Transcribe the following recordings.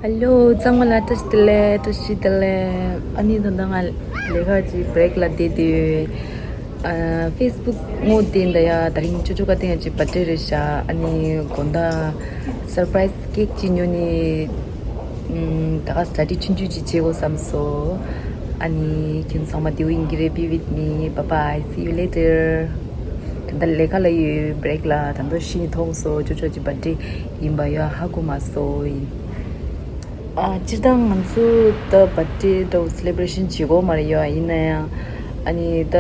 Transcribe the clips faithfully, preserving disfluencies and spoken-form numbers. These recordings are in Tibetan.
ཧེ་ལོ། ཚང་མ་ལ་བཀྲ་ཤིས་བདེ་ལེགས། བཀྲ་ཤིས་བདེ་ལེགས། ཨ་ནི་ད་ལྟ་ང་ལས་ཀ་ཅིག་བྷི་རེག་ལ་བསྡད་དུས། ཨ། ཕེ་སི་བུག་ངོ་དེ་འདྲ་ཡ་དེ་རིང་ཅོ་ཅོ་ག་སྟེང་ཡ་ཅིག་བར་ཐི་ཌེ་རེད་ཤག་ཨ་ནི་དགོང་དག་སར་པ་རའི་སི་ཀེག་ཅིག་ཉོ་ནི། ཨམ། ད་ག་སི་ཊ་ཌི་ཆུང་ཆུང་ཅིག་བྱེད་དགོས་བསམ་སོང་། ཨ་ནི་ཁྱེད་ཚང་མ་བདེ་པོ་ཡིན་གྱི་རེད། Be with me. Bye bye. See you later. ད་ལྟ་ལས་ཀ་ལ་ཡོད། བྷི་རེག་ལ། ད་དུང་ཤི་ནི་མཐོང་སོང་། ཅོ་ཅོ་ཅིག་བར་ཐི་ཌེ་ཡིན་པ་ཡ་ཧ་གོ་མ་སོང་ཡིན། ཨ། སྤྱིར་བཏང་ང་ཚོ་ད་བར་ཐི་ཌེ་འདྲ་བོ་སེ་ལེ་བྷི་རེ་ཤན་བྱེད་དགོས་མ་རེད་ཡ། ཡིན་ན་ཡང་ཨ་ནི་ད་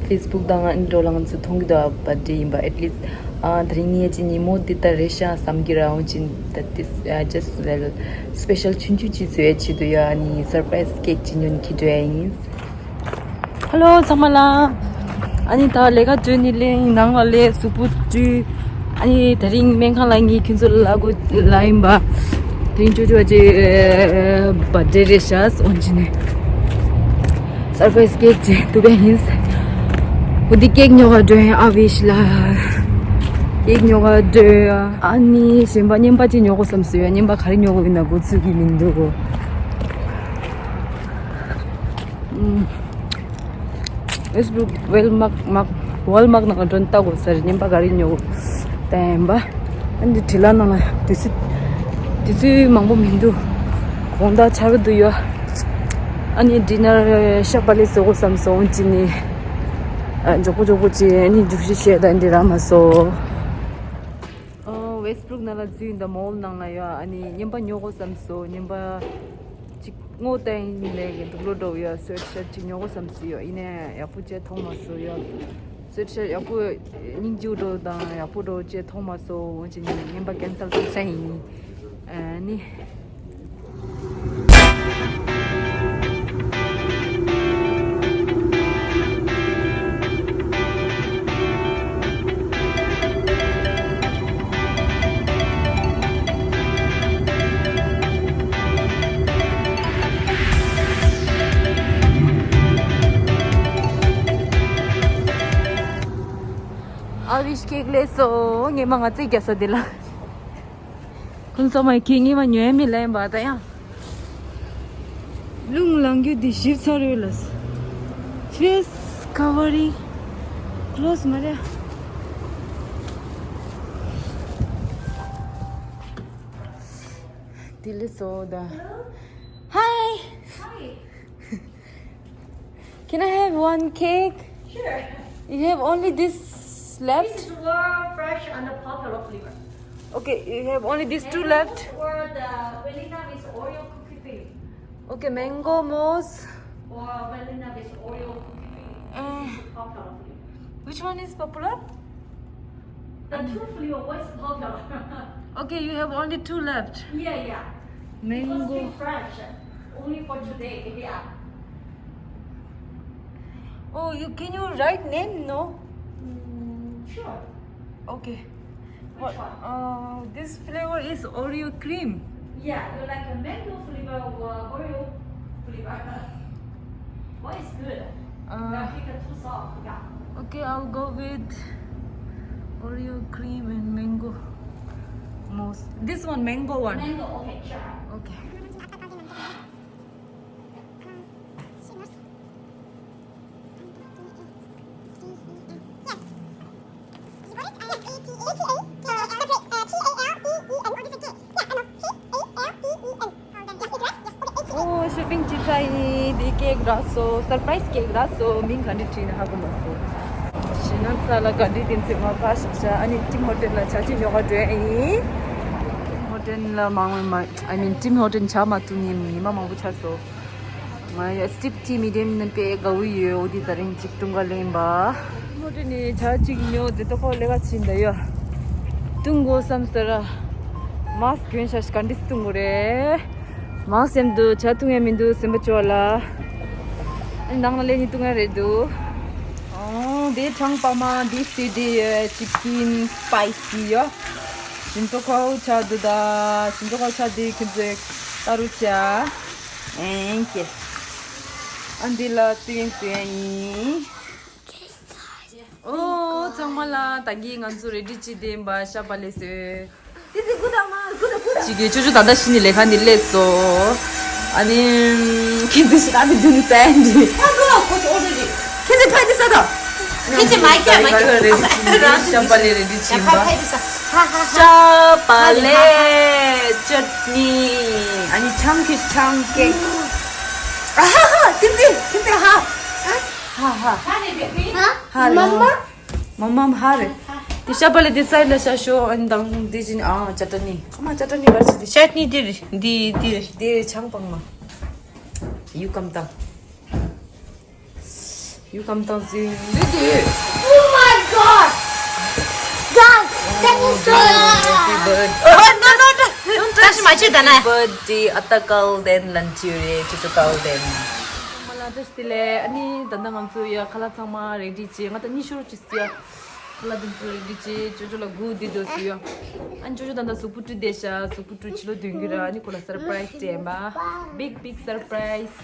ཕེ་སི་བུག་དང་ཨ་ནི་འདྲ་བོ་ལ་ང་ཚོ་མཐོང་གི་འདུག་བར་ཐི་ཌེ་ཡིན་པ། At least ཨ། དེ་རིང་ངས་ཅིག་ཉིན་མོ་འདི་ལྟར་རེད་ཤག་བསམ་གྱི་ར། འོན་ཀྱང་ད་this, uh, just little special ཆུང་ཆུང་ཅིག་བཟོ་ཡ་ཆེད་དུ་ཡ་ཨ་ནི་སར་པ་རའི་སི་ཀེག་ཅིག་ཉོ་ནི་འཁྱེར་འགྲོ་ཡ་ཡིན། ཧེ་ལོ་ཚང་མ་ལ། ཨ་ནི་ད་ལས་ཀ་བྱོས་ནི་ལེན། ནང་ལ་ལས་གཟུགས་པོ་བཀྲུས། ཨ་ནི་དེ་རིང་སྨན་ཁང་ལ་ངས་ཁྱོད་ཚོ་ལ་ལབ་དགོས་ལབ་ཡིན་པ། དེ་རིང་ཅོ་ཅོ་ཅེ་བར་ཐི་ཌེ་རེད་ཤག་འོན་ཀྱང་ནི་སར་པ་རའི་སི་ཀེག་ཅིག་འདུག་པས་ཡིན། འོ་འདི་ཀེག་ཉོ་ག་འགྲོ་ཡིན། ཨ་ཝིཤ་ལ་ཀེག་ཉོ་ག་འགྲོ་ཡ། ཨ་ནི་གཞན་པ་རྔན་པ་ཅིག་ཉོ་དགོས་བསམ་སོང་ཡ། རྔན་པ་ག་རེ་ཉོ་དགོས་ཡིན་ན་མགོ་ཚོད་ཀྱི་མི་འདུག་གོ། ཨུམ། ཝེ་སི་ཊི་བྷུ་རུག་ཝེལ་མར་ཊི་མར་ཊི་ཝོལ་མར་ཊི་ནང་འགྲོ་ལྟ་དགོས་ས་རེད། རྔན་པ་ག་རེ་ཉོ་དགོས་བསྟན་པ། ཨ་འདི་བྲིས་ལ་ནང་ལ་དུས་ཚོད་དུས་ཚོད་མང་པོ་མི་འདུག་དགོང་དག་ཆར་པ་འདུག་ཡོད། ཨ་ནི་ཌི་ནར་ཤ་པ་ལེ་བཟོ་དགོས་བསམ་སོང་ཅི་ནི། ཨ། མགྱོགས་པོ་མགྱོགས་པོ་ཅིག་ཨ་ནི་རྒྱུགས་ཤིག་བཤད་ད་འདི་ར་མ་སོང་། ཨ། ཝེ་སི་ཊི་བྷུ་རུག་ནང་ལ་འཛུལ་ཡིན་ད། མོལ་ནང་ལ་ཡོད། ཨ་ནི་རྔན་པ་ཉོ་དགོས་བསམ་སོང་། རྔན་པ་ཅིག་སྔོ་བལྟས་ཡིན་ལས་ཀྱི་དུག་ལོག་འགྲོ་ཡོད། སུའེ་ཤར་ཊི་ཅིག་ཉོ་དགོས་བསམ་སོང་ཡོད། ཡིན་ནའི་ཡག་པོ་ཅིག་མཐོང་མ་སོང་ཡོད། སུའེ་ཤར་ཊི་ཡག་པོ་སྙིང་རྗེ་འགྲོ་དང་ཡག་པོ་འགྲོ་ཅིག་མཐོང་མ་སོང་། འོན་ཀྱང་ངས་རྔན་པ་ཀེན་སལ་བཏང་ས་ཡིན། ཨ་ནི། ཨ་ཝིཤ་ཀེག་ལེན་སོང་། ངས་མ་ང་རྩིས་རྒྱག་ས་དེ་ལ། ཁོང་ཚོ་མ་ཁྱེད་ངས་མ་ཉོས་མི་ལེན་པ་ད་ཡང་། རླུང་ལངས་རྒྱུ་འདི་ཞིབ་ཚར་ཡོད་ལ། ཕེ་སི་ཁ་བ་རིང་ཁ་ལོ་སི་མ་རེད། དེ་ལས་སོ་ད། Hi. Hi. Can I have one cake? Sure. You have only this left? This is raw, fresh, and the popular flavor. Okay, you have only these two left? Or the vanilla with Oreo cookie filling. Okay, mango mousse. Or vanilla with Oreo cookie filling. Uh, this is the popular flavor. Which one is popular? The two flavor was popular. Okay, you have only two left. Yeah, yeah. Mango. It was still fresh. Only for today, yeah. Oh, you can you write name, no? Mm, sure. Okay. Which one? Uh, this flavor is Oreo cream. Yeah, you like a mango flavor or Oreo flavor? What is good? Uh, yeah, pick a two soft, yeah. Okay, I'll go with Oreo cream and mango mousse. This one, mango one. Mango, okay, sure. Okay. ཨོ། ཤོ་པིང་བྱས་ཚར་ཡིན། དེ་ཀེག་རག་སོང་། སར་པ་རའི་སི་ཀེག་རག་སོང་། མིང་ག་འདྲ་བྲིས་ན་ཧ་གོ་མ་སོང་། ཞེ་ན་ཚ་ལ་ག་འདྲ་དེ་ཚེ་མ་ཁ་ཤག་ཤག་ཨ་ནི་ཊིམ་ཧོ་ཊེལ་ལ་ཇ་ཅིག་ཉོ་ག་འགྲོ་ཡ་ཡིན། ཊིམ་ཧོ་ཊེལ་ལ་མང་བ་མ། I mean ཊིམ་ཧོ་ཊེལ་ཇ་མ་འཐུང་མཁན་མི་མང་པོ་ཆགས་སོང་། ང་ཡ་སི་ཊིབ་ཊི་མི་ཌི་ཡམ་ནི་དཔེ་དགའ་བོ་ཡོད། འོ་དེ་ད་རིང་གཅིག་བཏུང་ག་ལེན་པ། མོ་ཊ་ནས་ཇ་གཅིག་ཉོ་ཟེར་ཏེ་ཁོ་ལས་ཀ་བྱེད་འདི་ཡོད། བཏུང་དགོས་བསམ་ཟེར་ར། མཱསི་ཀི་གྱོན་ཤག་ཤག་ག་འདྲས་བཏུང་དགོས་རེད། མཱསི་ཀི་མཉམ་དུ་ཇ་བཏུང་ཡ་མི་འདུག་སེམས་པ་སྐྱོ་བ་ལ། ཨ་ནི་ནང་ལ་ལས་ནི་བཏུང་ཡ་རེད་འདུག་ཨོ་དེ་གྲང་པ་མ་དེ་སི་ཌི་ཡོད། ཅི་ཀིན་སི་པའི་སི་ཡོད། ཞིམ་ཏོག་ཁའུ་ཇ་འདུག་ད། ཞིམ་ཏོག་ཁའུ་ཇ་དེ་ཁྱོད་ཚོས་ལྟ་རུ་བྱ། ཨེ་ཀྱེ། ཨ་འདི་ལ་སི་ཝིང་སི་ཝིང་ཡིན། ཨོ་ཚང་མ་ལ་ད་གིན་ང་ཚོ་རེ་ཌི་བྱེད་བསྡད་པ་ཤ་པ་ལེ་སོ། This is good, Amma. ཅིག་གི་ཅོ་ཅོ་ད་ལྟ་ཕྱི་ནས་ལས་ཁང་ནས་སླེབས་སོང་། ཨ་ནི་ཁྱེད་ཚོ་ཞིག་ཨ་མི་འདུག་ནི་ཙན་དྲི། ཁྱེད་ཚོ་ཕ་དེ་ས་དང་། ཁྱེད་ཚོ་མ་ཁྱེད་མ་ཁྱེད་རེ་ཅི་ཤམ་པ་ལེ་རེ་ཅི་ཡིན་པ། ཤམ་པ་ལེ་ཅོ་ནི། ཨ་ནི་ཆང་གི་ཆང་ཀེག་ཨ་ཧ་ཧ། ཁྱེད་ཚོ་ཁྱེད་ཚོ་ཧ་ཧ་ཧ། ཧ་ཧ་ཧ་རེ། མ་མ། མ་མ་ཧ་རེ། དེ་ཤ་པ་ལེ་དེ་སའི་ལ་ཤ་ཤོ་ཨན་དང་དེ་ཅིན་ཨ་ཅ་ཏ་ནི། ཨ་མ་ཅ་ཏ་ནི་བར་ཆི་དེ་ཤ་ནི་དེ་རེ་དེ་དེ་རེ་དེ་ཆང་པང་མ། ཡུ་ཀམ་ཏང་། ཡུ་ཀམ་ཏང་ཟིན་དེ་དེ། Oh my God! Guys, that is so. Happy birthday. Oh, no, no, no. Don't touch my children. Birthday. ཨ་ཏ་ཀལ་དེན་ལན་ཅི་རེ་ཅི་ཅོ་ཀལ་དེན། མ་ལ་ཏྲ་ཤི་ལེ། ཨ་ནི་ད་ལྟ་ང་ཚོ་ཡ་ཁ་ལག་ཚང་མ་རེ་ཌི་བྱས། ང་ད་གཉིད་ཤོར་ཅི་སི་ཡ། ཁ་ལག་དེ་ཚོ་རེ་ཌི་བྱས། ཅོ་ཅོ་ལ་གུ་དེ་དོ་སི་ཡ། ཨ་ནི་ཅོ་ཅོ་ད་ལྟ་གཟུགས་པོ་བཀྲུས་བསྡད་ཤག་གཟུགས་པོ་བཀྲུས་ཕྱི་ལོགས་སྡོད་རྒྱུ་ར། ཨ་ནི་ཁོ་ལ་སར་པ་རའི་སི་སྤྲད་པ། Big big surprise.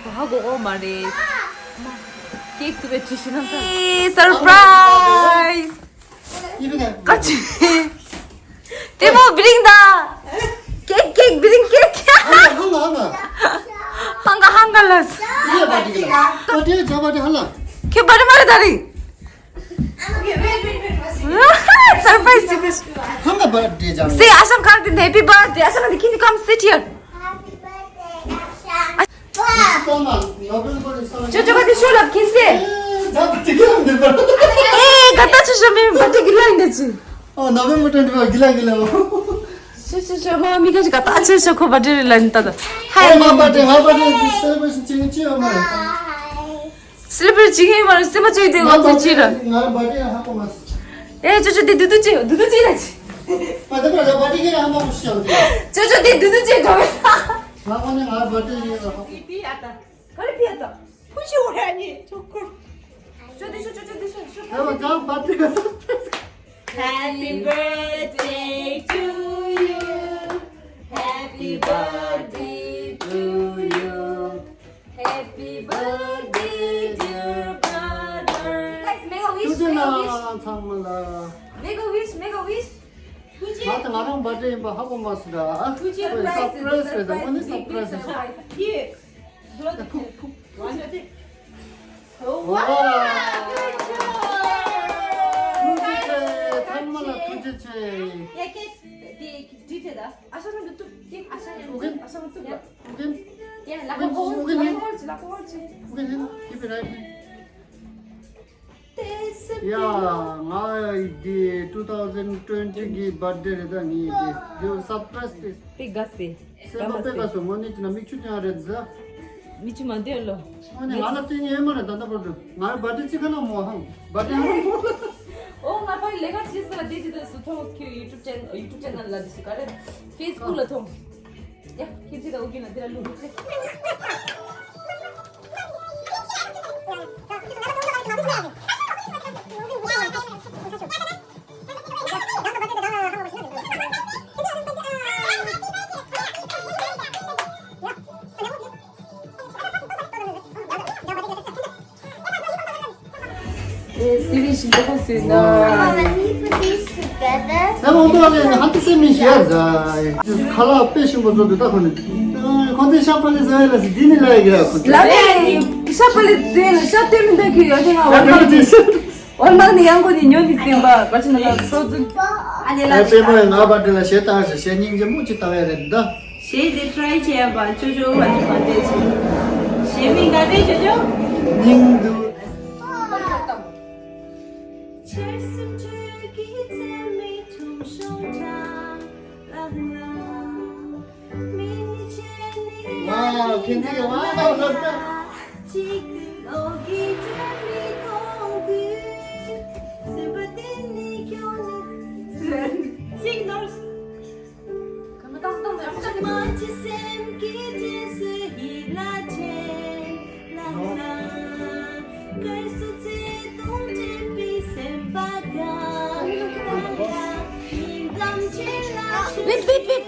ཧ་གོ་གོ་མ་རེད། ཀེག་ཏུ་བའི་བཀྲུས་ཤི་ན་ས། Surprise. ཀ་ཅི། དེ་མོ་བི་རིང་ད། ཀེག་ཀེག་བི་རིང་ཀེག་ཧང་ག་ཧང་ག་ལ། ཁྱེད་བ་དེ་མ་རེད་ད་རིང་། སར་པ་རའི་སི་ཅིག་དེ། སེ་ཨ་ཤམ་གར་དེ། Happy birthday. ཨ་ཤམ་དེ། Can you come sit here? ཅོ་ཅོ་ག་དེ་ཤོ་ལབ་ཁྱེད་སེ། ཨེ་ག་ད་ཆུ་ཤོ་མེ་བ་ཏི་གི་ལ་ཡིན་ད་ཅི། ཨོ་ནོ་བེམ་བར་ཊི་ཊི་ཝེན་ཊི་ཧ་གི་ལ་གི་ལ་བོ། ཤོ་ཤོ་ཤོ་མ་མི་ག་ཅི་ག་ད་ཆུ་ཤོ་ཁོ་བར་ཊི་ལ་ཡིན་ད་ད། ཧའི། ཨོ་ང་བར་ཊི་ང་བར་ཊི་སེ་ལེ་བྲེ་ཤན་ཅི་ཅི་ཡོད་མ་རེད། སེ་ལེ་བྲེ་ཊི་ཅི་ཡོད་མ་རེད། སེམས་ཅོ་ཡི་དེ་ང་ཚོ་ཅི་ར། ང་བར་ཊི་ཧ་གོ་མ་སོང་། ཨེ་ཅོ་ཅོ་དེ་དུ་དུ་ཅི་དུ་དུ་ཅི་ར་ཅི། ང་བར་ཊི་ཧ་གོ་མ་སོང་། ཅོ་ཅོ་དེ་དུ་དུ་ཅི་འགྲོ་བས། ང་གོ་ནས་ང་བར་ཊི་ཡིན་ར་ཧ་གོ། ག་རེ་ཕི་ཡ་ད། ཕུ་ཤི་འོ་ར་ནི་ཆོ་ཁུར། ཤོ་དེ་ཤོ་ཤོ་ཤོ་དེ་ཤོ་ཤོ། ཨེ་མ་ཅང་བར་ཊི་ག་སར་པ་རའི་སི། Happy birthday to you. Happy birthday to you. Happy birthday, dear brother. Guys, make a wish, make a wish. ཐུགས་རྗེ་གནང་ཚང་མ་ལ། Make a wish, make a wish. ཐུགས་རྗེ། ང་ད་ང་རང་བར་ཊི་ཡིན་པ་ཧ་གོ་མ་སོང་ད། ཐུགས་རྗེ། སར་པ་རའི་སི་རེད་ད། དངོས་གནས་སར་པ་རའི་སི་རེད། ཡེ། ཕུག་ཕུག་ཕུག་ཕུག་ཕུག་ཕུག་ཐུགས་རྗེ་ཆེ། ཚང་མ་ལ་ཐུགས་རྗེ་ཆེ། ཡ་ཀེ་དེ་དྲིས་ཏེ་ད། ཨ་ཤ་རང་གི་ཏུ་ཀེ་ཨ་ཤ་རང་གི་ཨ་ཤ་རང་ཏུ་ཡ། ཡ་ལ་ཁོ་ཧོ་ལ་ཁོ་ཧོ་ཅི་ལ་ཁོ་ཧོ་ཅི། ཡ་ང་འདི་two thousand twenty གི་བར་ཐི་ཌེ་རེད་ད། ངའི་འདི་འདི་སར་པ་རའི་སི་དེ། པེ་ག་སེ། སེམས་པ་དཔེ་དགའ་སོང་། དངོས་གནས་བྱས་ན་མིག་ཆུ་ཅང་རེད་ཟ། མིག་ཆུ་མ་འདོན་ལོ། དངོས་གནས་ང་ལ་བསྟན་ཉན་མ་རེད་ད་ལྟ་བར་དུ། ང་བར་ཐི་ཌེ་ཅི་ཁ་ན་མོ་ཧང་བར་ཐི་ཧང་། ཨོ་ང་ཕ་ལས་ཀ་བྱེད་ས་ལ་དེ་དེ་དུས་སུ་མཐོང་ཁྱོད་ཡུ་ཊུབ་ཅེ་ཡུ་ཊུབ་ཅེ་ནལ་ལ་དེ་ཞིག་ག་རེ་ཕེ་སི་བུག་ལ་མཐོང་། ཡ་ཁྱེད་ཚེ་ད་ཨོ་གི་ན་དེ་ལ་ལུག་ཚེ། སི་ལི་ཞིམ་པོ་ཁོ་སུས་ན། ད་ལོ་འདུག་ལས་ཧ་ཏི་སེ་མི་ཤེར་ཟ། ཁ་ལག་དཔེ་ཞིམ་པོ་བཟོ་འདུག་ད་ཁོ་ནི། ཁོ་ཚོས་ཤ་པ་ལེ་ཟ་ཡ་ལ་སི་འདི་ནི་ལ་ཡ་གི་ར་ཁོ་ཚོས། ལ་ལེ་ཤ་པ་ལེ་ཟ་ཡ་ལ་ཤ་སྟོན་མི་འདུག་གི་ཡོད་དེ་ང་བ་ལ་ཟ། ཨོ་མ་ནི་ཡང་གོ་ནི་ཉོ་ནི་ཟིན་པ་ག་ཅི་ན་ལ་ཕྲོ་ཛུན། ཨ་ནི་ལ་ཨེ་པེ་མོ་ཡང་ང་བར་ཐི་ལ་ཞེ་ཏང་ཞེ་ཞེ་སྙིང་རྗེ་མོ་ཅི་ལྟ་བས་རེད་ད། ཞེ་དེ་ཊ་རའི་བྱས་པ་ཅོ་ཅོ་བ་ཅི་བ་དེ་ཅི། ཞེ་མི་འགའ་དེ་ཅོ་ཅོ། སྙིང་འདུག་ཆེར་སེམས་ཆོས་ཀྱི་ཚད་མེད་ཐུང་ཤོང་ཁྲ་ལ་ལ། ཝའོ། ཁྱེད་ཚོས་ཀྱི་ཝའོ་ལབ་ཀྱང་། Wait, wait, wait.